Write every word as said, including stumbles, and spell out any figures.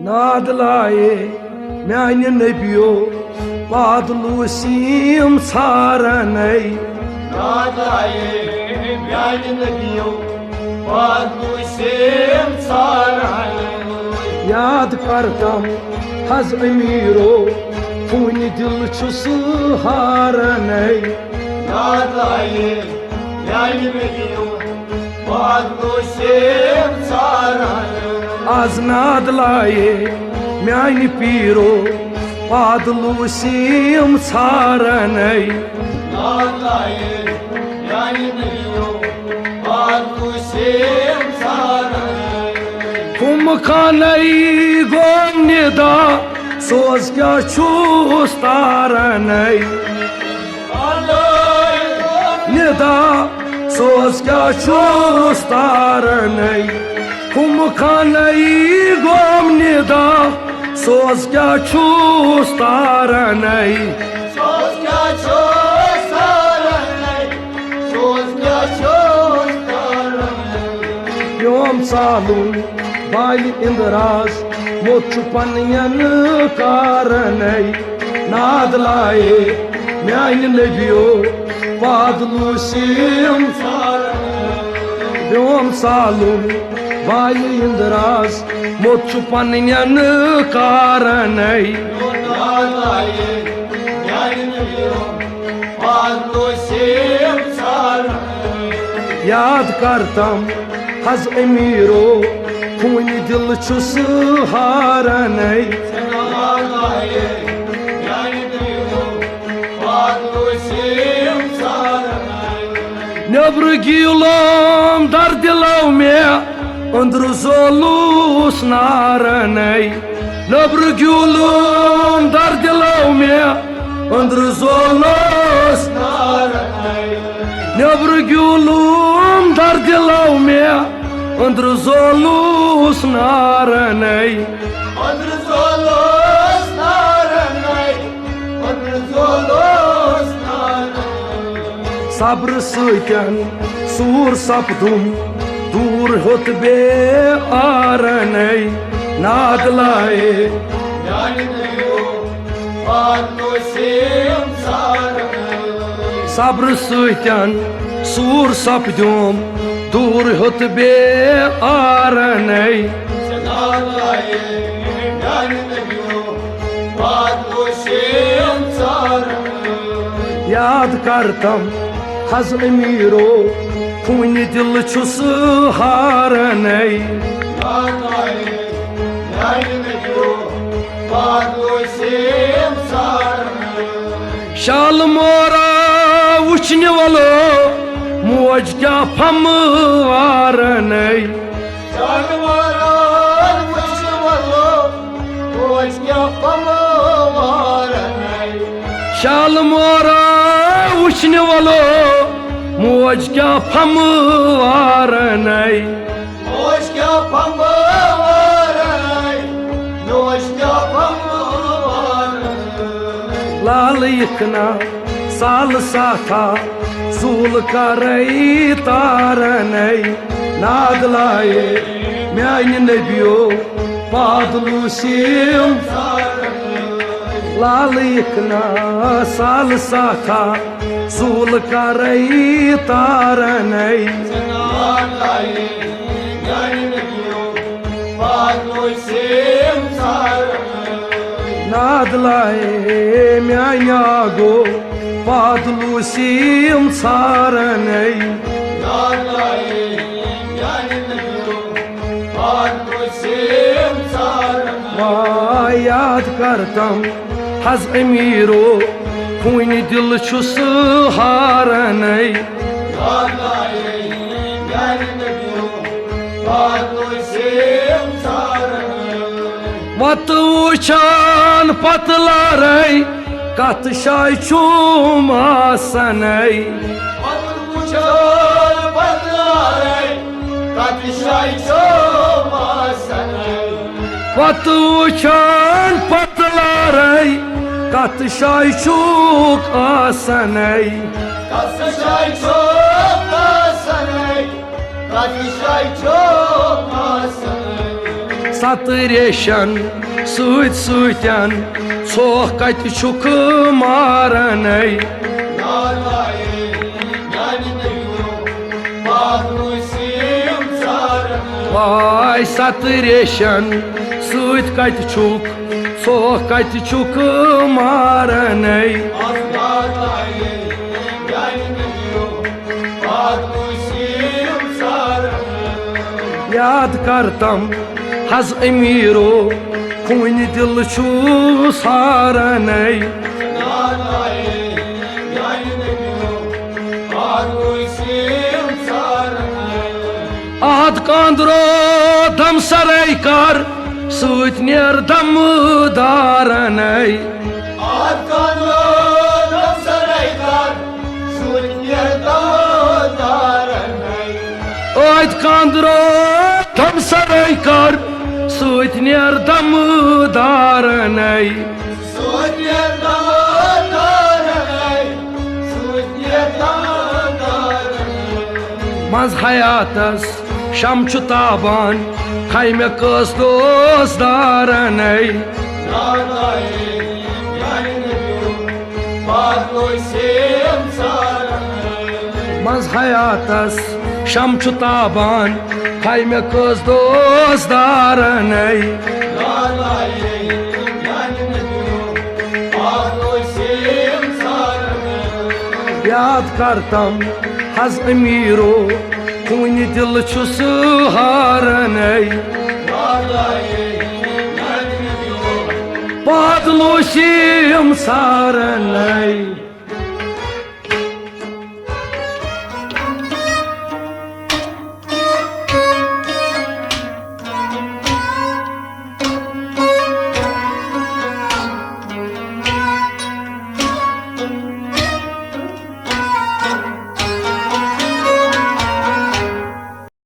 ناد لایے میانہِ نبیو پادلوسیم ژھارنے۔ ناد لایے میانہِ نبیو پادلوسیم ژھارنے۔ یاد کرتم حض امیرو، خوٗنہِ دِل چھُس ہارنے۔ ناد لایے میانہِ نبیو پادلوسیم ژھارنے۔ از ناد لایے میانہِ پیرو پادلوسیم ژھارنے۔ ناد لایے میانہِ پیرو پادلوسیم ژھارنے۔ کم خانے گوم ندا، سوز کیا چھوس تارنے۔ ندا، سوز کیا چھوس تارنے۔ کم خانے گوم ندا، سوز کیا چھوس تارنے۔ سوز کیا چھوس تارنے۔ سوز کیا چھوس تارنے۔ یوم سالون بالہِ اندراز، موت چھُ پننٮ۪ن کارنے۔ ناد لایے میانہِ نبیو پادلوسیم۔ بیوم سالُن وایہِ اندراز، موت چھُ پننٮ۪ن کارنے۔ ناد لایے میانہِ نبیو پادلوسیم۔ یاد کرتم حض امیرو، خوٗنہِ دِل چھُس ہارنے۔ نیبرٕ گیٖلوم دردِ لو مےٚ، أنٛدرٕ زولُس نارنے۔ نیبرٕ گیوٗلُم دردِ لو مےٚ، أنٛدرٕ زولُس۔ نیبرٕ گیوٗلُم دردِ لو مےٚ، أنٛدرٕ زولُس نارنے۔ أنٛدرٕ زولُس نارنے۔ صبرٕ سۭتٮ۪ن سوٗر سپدُم دوٗر ہیوٚت بے آرنے۔ ناد لایے صبرٕ سۭتٮ۪ن سوٗر سپدُم دوٗر ہیوٚت بے آرنے۔ یاد کرتم حض امیرو، خوٗنہِ دِل چھُس ہارنے۔ شالمورا وٕچھنہِ ولو، موج کیٛاہ پھمہٕ وارنے۔ شالمورا وٕچھنہِ ولو، موج کیٛاہ پھمہٕ وارنے۔ شالمورا وٕچھنہِ ولو، موج کیٛاہ پھمہٕ وارنے۔ موج کیٛاہ پھمہٕ وارنے۔ موج کیٛاہ پھمہٕ وارنے۔ لال یِکھ نا سال ساتھا، زوٗل کرے تارنے۔ ناد لایے میانہِ نبیو، پادلوسیم۔ لال یِکھ نا سال ساتھا، زوٗل کرے تارنے۔ ناد لایے میانہِ آگو، پادلوسیم ژھارنے۔ وا یاد کرتم حض امیرو، خوٗنہِ دِل چھُس ہارنے۔ وتہٕ وٕچھان پتہٕ لارے، کتھ جایہِ چھُم آسنے۔ پتہٕ وٕچھان پتہٕ لارے، کتھ جایہِ چھُم آسنے۔ وتہٕ وٕچھان پتہٕ لارے، کتھ جایہِ چھُکھ آسنے۔ کتھ جایہِ چھُم آسنے، کتھ جایہِ چھُم آسنے۔ ستہٕ ریشن سۭتۍ سۭتٮ۪ن ژھۄکھ کتہِ چھُکھ مارنے۔ نالایے میانہِ نبیو، پاک نسیم ژارن۔ واے ستہٕ ریشن سۭتۍ کتہِ چھُکھ، ژھۄکھ کتہِ چھُکھ مارنے۔ از نالایے میانہِ نبیو، پاک نسیم ژارن۔ یاد کرتم حض امیرو، خوٗنہِ دِل چھُس ہارنے۔ نالایے میانہِ نبیو، پاک نسیم ژارن۔ احد کاندرو دم سرے کر، سۭتۍ نیر دم دارنے۔ آتھ کانو دم سرے کر، سۭتۍ نیر دم دارن۔ احد کاندرو دم سرے کر، سۭتۍ نیر دم دارنے۔ سۭتۍ نیر دم دارن، سۭتۍ نیر دم دارن۔ منٛز حیاتس شم چھُ تابان، خیمہ کٔژ دوست دارنے۔ نالایے میانہِ نبیو، پاک نسیم ژارن۔ منٛز حیاتس شم چھُ تابان، خیمہ کٔژ دوست دارنے۔ نالایے میانہِ نبیو، پاک نسیم ژارن۔ یاد کرتم حض امیرو، خوٗنہِ دِل چھُس ہارنے۔ نالایے میانہِ نبیو، پاد لوسیم سارنے۔